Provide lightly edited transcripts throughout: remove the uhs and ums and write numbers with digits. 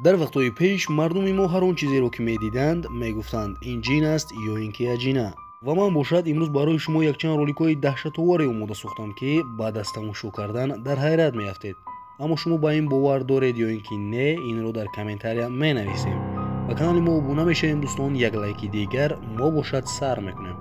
Дар вақтҳои пеш мардуми мо ҳар он чизеро ки медиданд мегуфтанд ин ҷин аст ё ин ки аҷина. Ва ман бошад имрӯз барои шумо якчанд роликҳои даҳшатоваре омода сохтам, ки баъд аз тамошо кардан дар ҳайрат меафтед. Аммо шумо ба ин бовар доред ё ин ки не, инро дар комментария менависем. Ба канали мо обуна мешавем дӯстон, як лайки дигар мо бошад сар мекунем.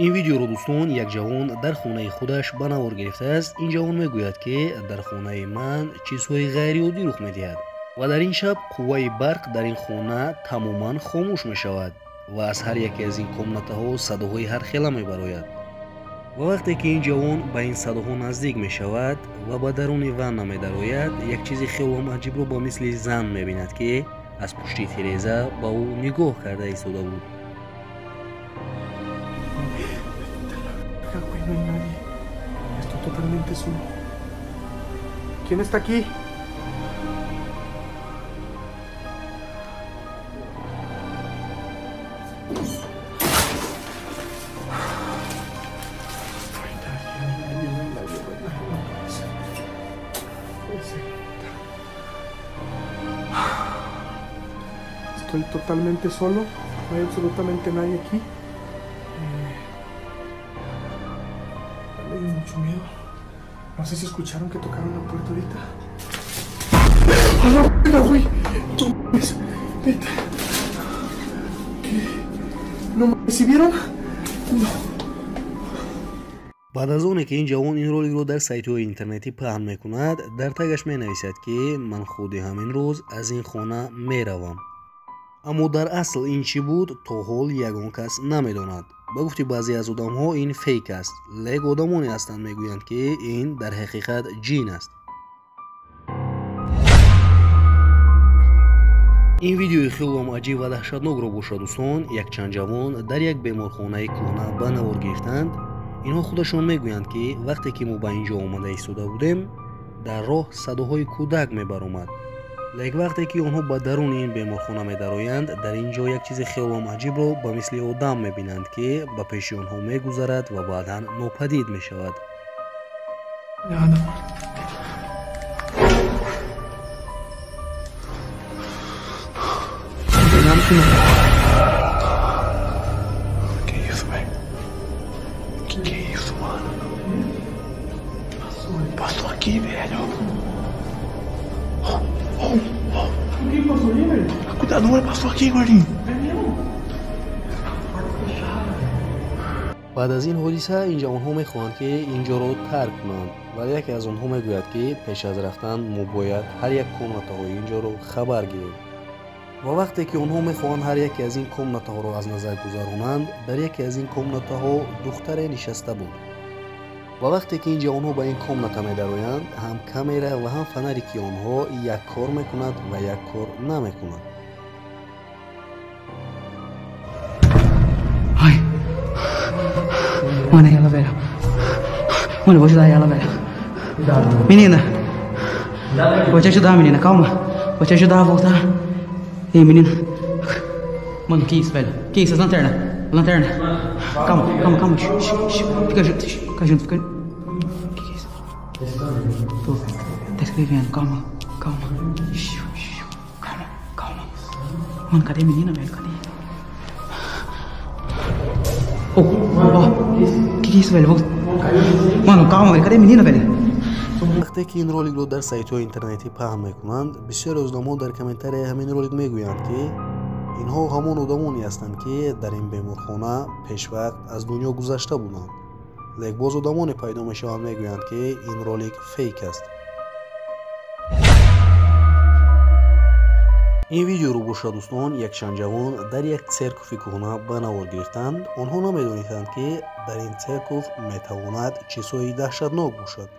Ин видеоро дӯстон як ҷавон дар хонаи худаш ба навор гирифтааст. Ин ҷавон мегӯяд, ки дар хонаи ман чизҳои ғайриоддӣ рух медиҳад ва дар ин шаб қувваи барқ дар ин хона тамоман хомӯш мешавад ва аз ҳар яке аз ин комнатаҳо садоҳои ҳархела мебарояд. Ва вақте ки ин ҷавон ба ин садоҳо наздик мешавад ва ба даруни ванна медарояд, як чизи хело аҷибро ба мисли зан мебинад, ки аз пушти тиреза ба ӯ нигоҳ карда истода буд. No hay nadie. Estoy totalmente solo. ¿Quién está aquí? No hay nadie, no hay nadie, no hay nadie, no hay nadie. No puede ser. Estoy totalmente solo. No hay absolutamente nadie aquí. Me dio mucho miedo. No sé si escucharon que tocaron la puerta ahorita. ¡A la verga, güey! ¡No mames! ¡Neta! ¿Qué? ¿No mames? ¿Sí vieron? No. Баъд аз оне ки ин ҷавон ин роликро дар сайтҳои интернетӣ паҳн мекунад, дар тагаш менависад, ки ман худи ҳамин рӯз аз ин хона меравам. Аммо дар асл ин чӣ буд, то ҳол ягон кас намедонад. Ба гуфти баъзе аз одамҳо ин фейк аст, лек одамоне ҳастанд мегӯянд, ки ин дар ҳақиқат ҷин аст. Ин видеои хелоам аҷиб ва даҳшатнокро бошад дӯстон, якчанд ҷавон дар як беморхонаи кӯҳна ба навор гирифтанд. Инҳо худашон мегӯянд, ки вақте ки мо ба ин ҷо омада истода будем, дар роҳ садоҳои кӯдак мебаромад. Лек вақте ки онҳо ба даруни ин беморхона медароянд, дар ин ҷо як чизи хелоам аҷибро ба мисли одам мебинанд, ки ба пеши онҳо мегузарад ва баъдан нопадид мешавад. Cuidado, passou aqui, gordinho. Баъд аз ин ҳодиса ин ҷавонҳо мехоҳанд, ки ин ҷоро тарк кунанд, вале яке аз онҳо мегӯяд, ки пеш аз рафтан мо бояд ҳар як комнатаҳои ин ҷоро хабар гирем. Ва вақте ки онҳо мехоҳанд ҳар яке аз ин комнатаҳоро аз назар гузаронанд, дар яке аз ин комнатаҳо духтаре нишаста буд. Ва вақте ки ин ҷавонҳо ба ин комната медароянд, ҳам камера ва ҳам фонаре ки онҳо як кор мекунад ва як кор намекунад. Ai. Mano, ela, velho. Mano, eu vou ajudar ela, velho. Menina. Vou te ajudar, menina. Calma. Vou te ajudar a voltar. Ei, menina. Mano, que isso, velho? Que isso? As lanternas. Lanterna. Calma, calma, calma. Shh, shh. Fica junto, fica junto, fica. Que é isso? Tô. Tá escrevendo. Calma, calma. Shh, shh. Calma, calma. Mano, cadê a menina, velho? Cadê? Oh, oh, que é isso, velho? Mano, calma, velho. Cadê a menina, velho? Вақте ки ин роликро дар сайтҳои интернетӣ паҳн мекунанд, бисёре одамон дар комментарияи ҳамин ролик мегӯянд, ки инҳо ҳамон одамоне ҳастанд, ки дар ин беморхона пешвақт аз дунё гузашта буданд. Лек боз одамоне пайдо мешаванд, мегӯянд, ки ин ролик фейк аст. Ин видеоро бошад дӯстон, якчанд ҷавон дар як церкови кӯҳна ба навор гирифтанд. Онҳо намедонистанд, ки дар ин церков метавонад чизҳои даҳшатнок бошад.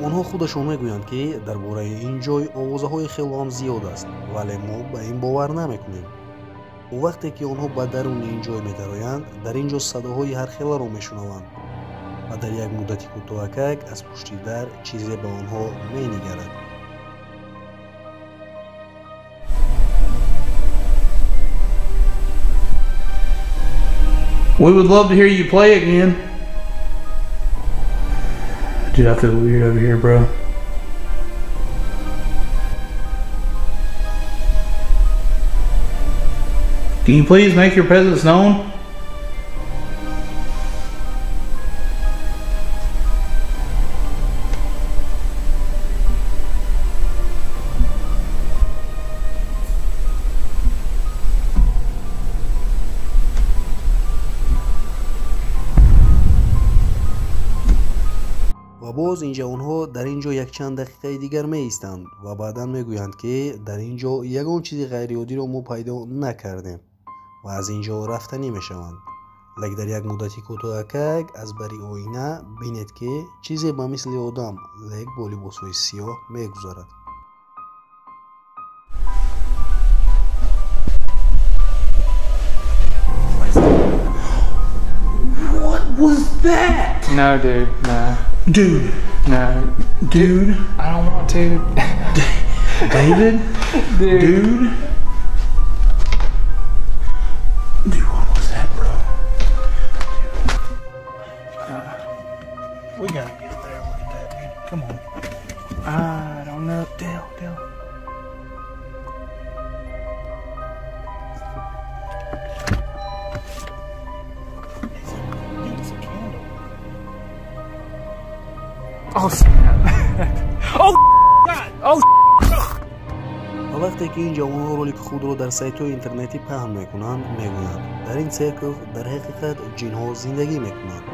Онҳо худашон мегӯянд, ки дар бораи ин ҷой овозаҳои хелоам зиёд аст, вале мо ба ин бовар намекунем. Вақте ки онҳо ба даруни ин ҷой медароянд, дар ин ҷо садоҳои ҳархеларо мешунаванд ва дар як муддати кӯтоҳакак аз пушти дар чизе ба онҳо менигарад. We would love to hear you play again. Dude, I feel weird over here, bro. Can you please make your presence known? Ва боз ин ҷавонҳо дар ин ҷо якчанд дақиқаи дигар меистанд ва баъдан мегӯянд, ки дар ин ҷо ягон чизи ғайриоддиро мо пайдо накардем ва аз ин ҷо рафтанӣ мешаванд. Лекин дар як муддати кӯтоҳакак аз бари оина бинед, ки чизе ба мисли одам, лек бо либосҳои сиёҳ мегузарад. What was that? No, dude, no. Dude. No. Dude. I don't want to. David? Dude. Dude. Dude, what was that, bro? Dude. We gotta get there. Look at that, dude. Come on. I don't know. Dale, Dale. Dude, it's a candle. Oh, snap. Oh, God. Oh, Ва вақте ки ин ҷавонҳо ролики худро дар сайтҳои интернетӣ паҳн мекунанд, мегӯянд, дар ин церков дар ҳақиқат ҷинҳо зиндагӣ мекунанд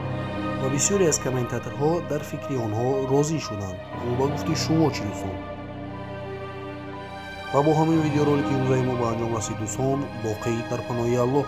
ва бисёре аз комментаторҳо дар фикри онҳо розӣ шуданд. Аммо ба гуфти шумо чӣ, дӯстон? Ва бо ҳамин видеоролики имрӯзаи мо ба анҷом расид, дӯстон. Боқӣ дар паноҳи Аллоҳ.